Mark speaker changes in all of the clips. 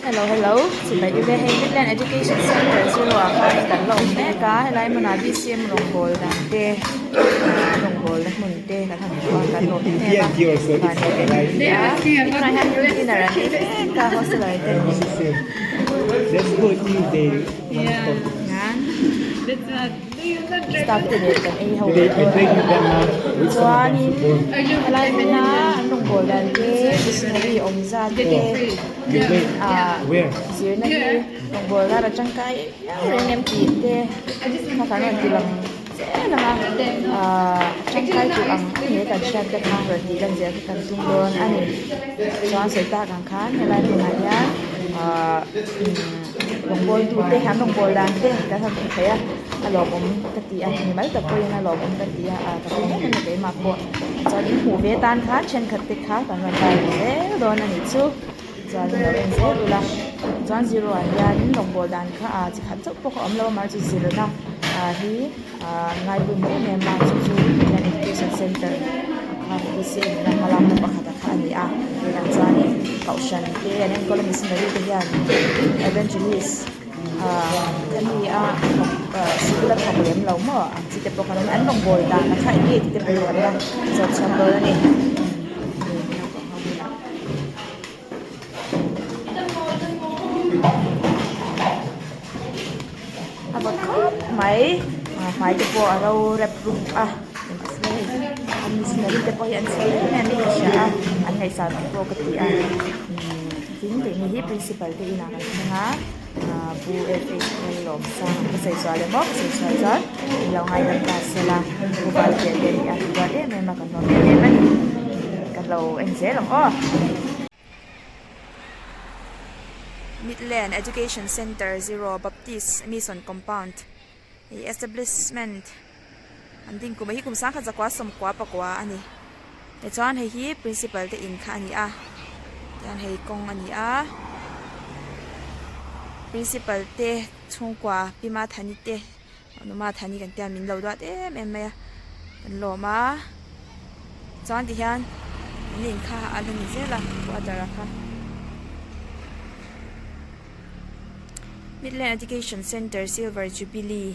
Speaker 1: Hello hello chibai ule hei Midland Education Centre chu ah khan kan la awm mek a helai hmunah B_C_M rawngbawl dan te ahh rawngbawl na hmun te kan han hmu a kan lawm em em a van leh em em a tunah hian dinner an ei mek a hosteler ten staff te nen kan ei ho leh dawn a chuanin helai hmuna an rawngbawl dan te missionary awm zat te ah zirna hi rawngbawl dan a tangkai viau reng em tih te kha kan rawn ti lang zel ang a ah tangkai tur ang ang hle kan hriat te kha rawn tih lan zel kha kan tum dawn a ni chuan sawi tak ang khan helai hmunah hian ah umm. Rawngbawl tu te an rawngbawl dan te kan han hmu thei a a lawmawm ka ti a mimal tak pawhin a lawmawm ka ti a ah ka tum em em a keimah pawh chuan in hmuh ve tan khan thenkhat te kha kan rawn tar ve zel dawn a nih chu chuan in lo en zel ula chuan zero ah hianin rawngbawl dan kha ah chi khat chauh pawh kha a awm lo a mahse zirna ah hi ah ngai pawimawh em em a chu chu education center kha bcm hmalakna pakhat a kha a ni a tunah chuanin kohhran te an enkawl a missionary te hian evangelist ah a ni a thawk sikul a thawk lem lo maw ang chi te pawh kha an rawngbawl dan a kha eng nge tih te pawh kan la zawt chhuak dawn a ni. A vawt khawp mai ah hmai te pawh a ro rep rup a nimahsela hei an missionary te pawh hi an chhe em em in ka hria a an ngaihsan awm pawh ka ti a umm tin keini hi principal te inah kan thleng a ah pu f h l lawmsang ka sawi sual em aw ka sawi sual chuan min lo ngaidam ta sela pu valtea te a ni a an duat em em a kan nuam em em a ni kan lo en zel ang aw. Midland Education Centre Zero Baptist Mission Compound ih establishment an ding kum hi kum sangkhat zakua sawmkua pakua a ni tichuan hei hi principal te in kha a ni a tichuan hei kawng a ni a principal te chhungkua pi mathani te nu mathani kan tia min lo duat em em mai a kan lawm a chuan ti hian an in kha a la ni zel a quarter a kha Midland Education Centre Silver Jubilee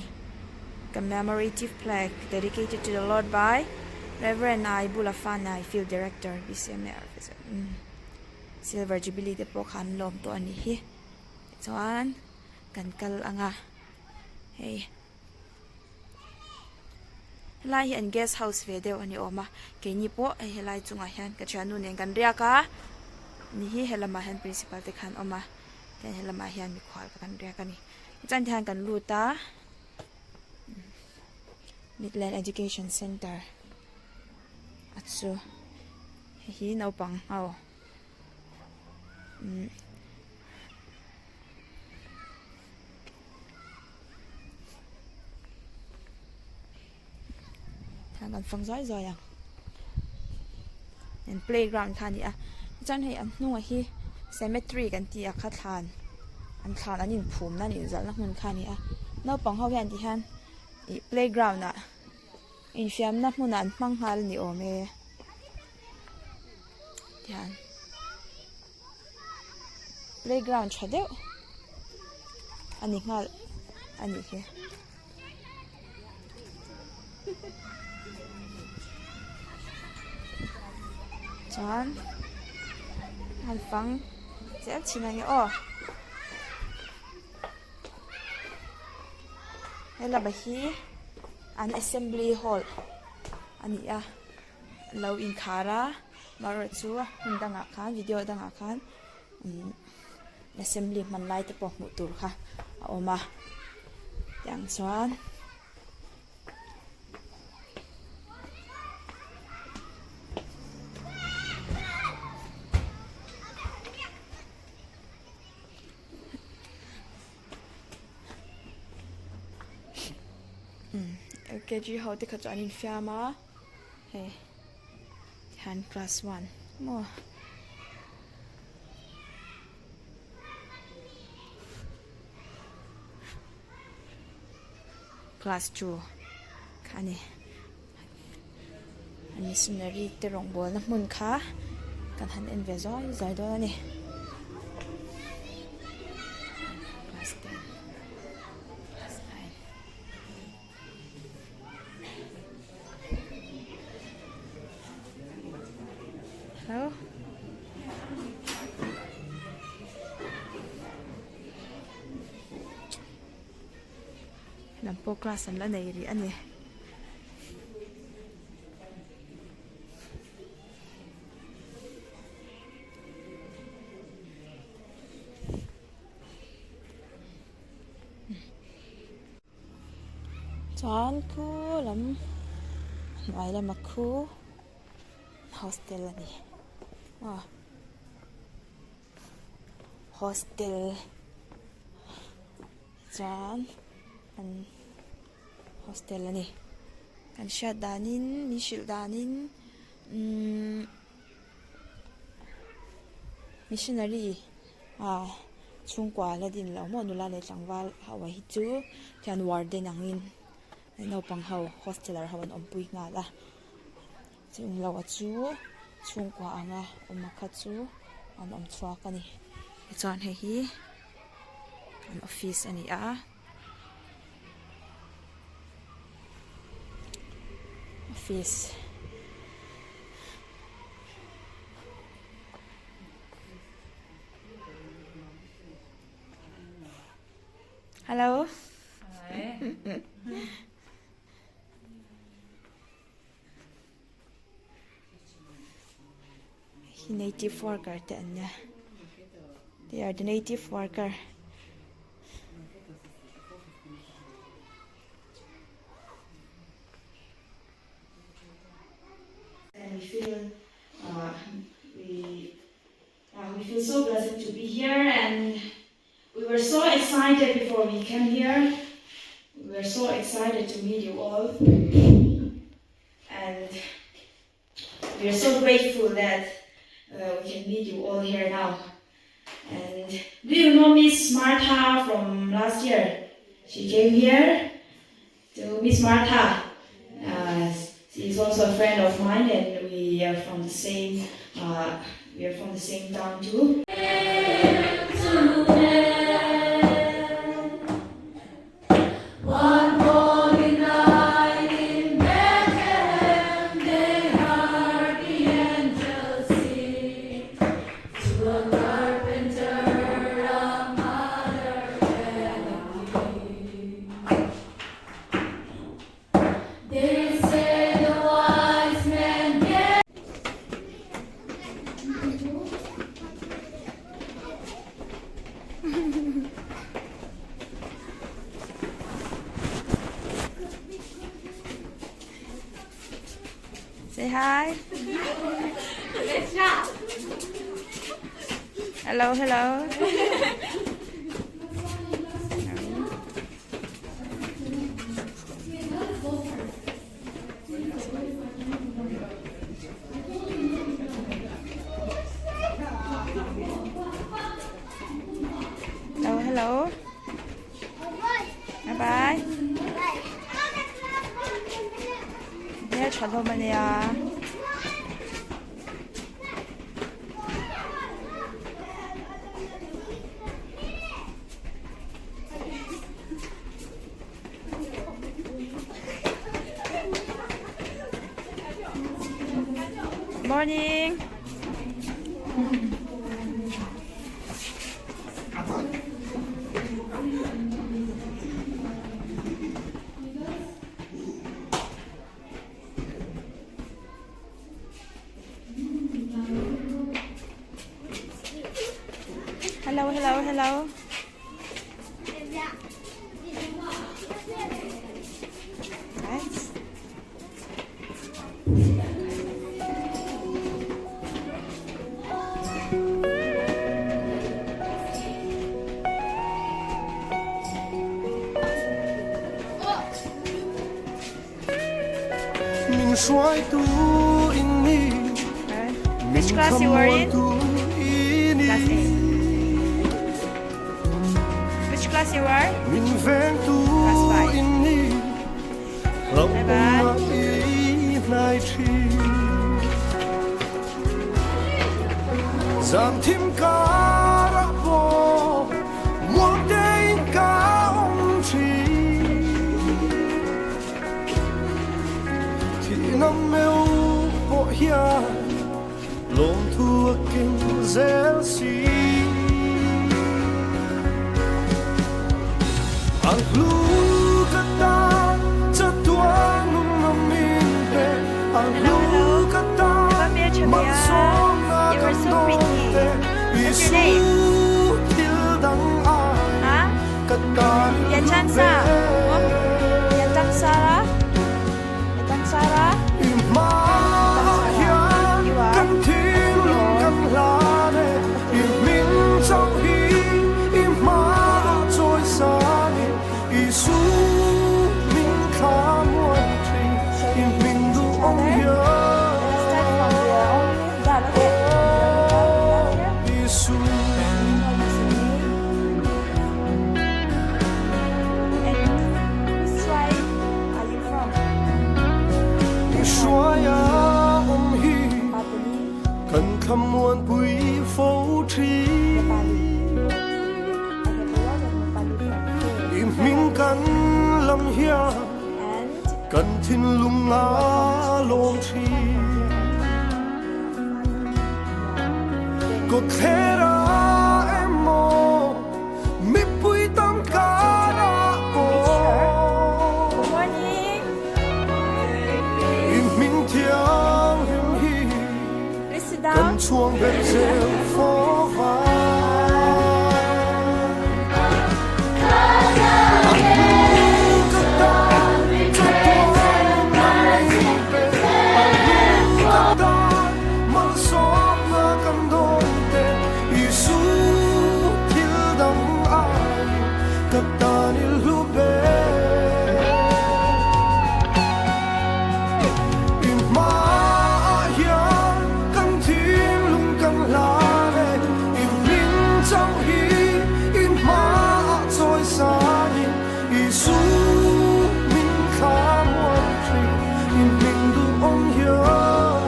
Speaker 1: Commemorative Plaque dedicated to the Lord by Reverend I Bulafanai Field Director B_C_M_A Silver Jubilee te pawh kha an lawm tawh a nih hi tichuan kan kal ang a. Hei helai hi an guest house ve deuh a ni awm a keini pawh hei helai chungah hian ka thiannu nen kan riak a ni hi helamah hian principal te khan awm a tian helamah hian mikhual kan riak a ni tichuan tihian kan lut a midland education center a chu hei hi naupang ho umm. Thlan kan fang zuai zuai ang an playground kha a ni a chuan hei an hnungah hi cemetery kan tih ah kha thlan an thlan an inphum na an inzalh na hmun kha a ni a naupang ho hian ti hian ih playground ah infiamna hmunah an hmang nghal a ni awm e tihian. Playground tha deuh a ni nghal a nih hi. Chuan han fang zel thin a ni aw. He lamah hi an assembly hall a ni a. Lo inkhar a amaherawh chu hmun dangah khan video dangah khan umm assembly hman lai te pawh hmuh tur kha a awm a tiang chuan umm L_K_G ho te kha chu an infiam a. Hei hian class one maw class two kha a ni a missionary te rawngbawlna hmun kha kan han en ve zuai zuai dawn a ni. Lam pawh class an la nei rih a ni. Chuan khu lam hnuai lama khu hostel a ni aw hostel chuan an hostel a ni kan hriat danin min hrilh danin umm. Missionary ah chhungkua la din loh maw nula leh tlangval ho ah hi chu hian warden angin naupang ho hosteler ho an awmpui nghal a chung loh ah chu chhungkua anga awm kha chu an awm chhuak a ni tichuan hei hi an office a ni a. Office Hello.
Speaker 2: Hi.
Speaker 1: Hi native worker te an nia. They are the native worker. And we feel uh, we uh, we feel so blessed to be here and we were so excited before we came here. We were so excited to meet you all. And we are so grateful that uh, we can meet you all here now. And do you know Miss Martha from last year? She came here to Miss Martha. Uh, she is also a friend of mine, and we are from the same uh, we are from the same town too. Say hi. Hello, hello. Hello, hello. Bye bye. Hmel tha hlawm a nia. Morning. Hello, hello, hello. Right.
Speaker 3: Min hruaitu in ni
Speaker 1: Which class you were in? Class 8. Which class you were?
Speaker 3: Min vengtu
Speaker 1: Class 5.
Speaker 3: in ni
Speaker 1: Bye bye.
Speaker 3: Zan thim karah pawh muang tein ka um thin. Thihna meuh pawh hian lawmthu a keng zel si. Ang hlu ka
Speaker 1: name?
Speaker 3: Thil dang ai
Speaker 1: Huh?
Speaker 3: ka tan
Speaker 1: Yachan sa. Yatang Sara. Yatang Sara.
Speaker 3: I ma hian kan thinlung kan hlan e i hming chauh hi i hma chawi san in Isu min thla muan thin i hming duhawm hian
Speaker 1: Let's start from the done. Okay.
Speaker 3: Oh Isu.
Speaker 1: What's your name? And which tribe are you from?
Speaker 3: I hruaia awm hi
Speaker 1: Papali.
Speaker 3: kan thlamuan pui fo thin
Speaker 1: Nepali. I have a lot of Nepali friends.
Speaker 3: I hming kan lam hian
Speaker 1: And
Speaker 3: kan thinlung a lawm thin kawtthler ah emaw mipui tam karah pawh
Speaker 1: good morning.
Speaker 3: I hming thianghlim hi
Speaker 1: Please sit
Speaker 3: kan
Speaker 1: down.
Speaker 3: chhuang ber zel fo vai. A hlu ka tan chatuan a min pe a hlu ka tan malsawmna kan dawn te Isu thil dang ai ka tan i hlu ber. I hma hian kan thinlung kan hlan e i hming chauh hi i hma chawi san in Isu min thla muan thin i hming duhawm hian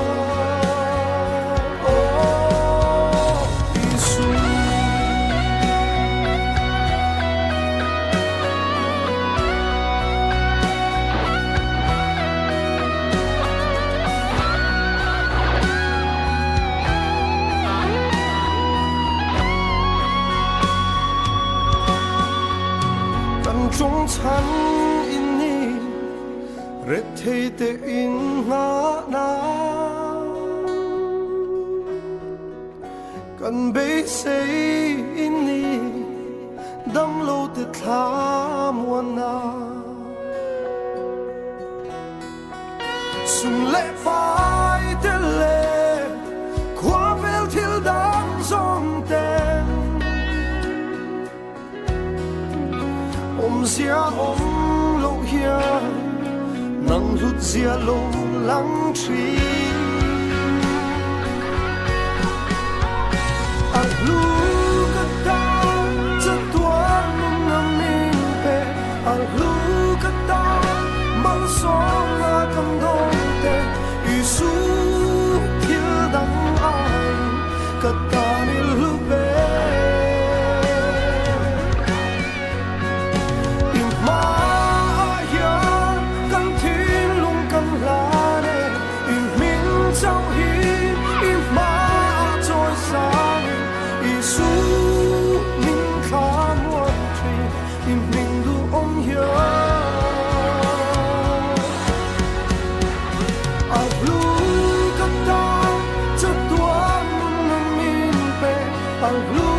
Speaker 3: Oh Isu. Kan chung chhan in ni rethei te in nga na kan beisei in ni dam lo te thla muan na sum le pai te le khawvel thil dang zawng ten awmzia awm lo hian nang hlut zia lo lang thin a hlu ka tan chatuan nunna min pe a hlu. Ka tan malsawmna kan dawn te Isu thil dang ai ka tan i hlu ber. I hma hian kan thinlung kan hlan e i hming chauh hi i hma chawi san in Isu min thla muan thin i hming duhawm hian a hlu ka tan chatuan nunna min pe a hlu.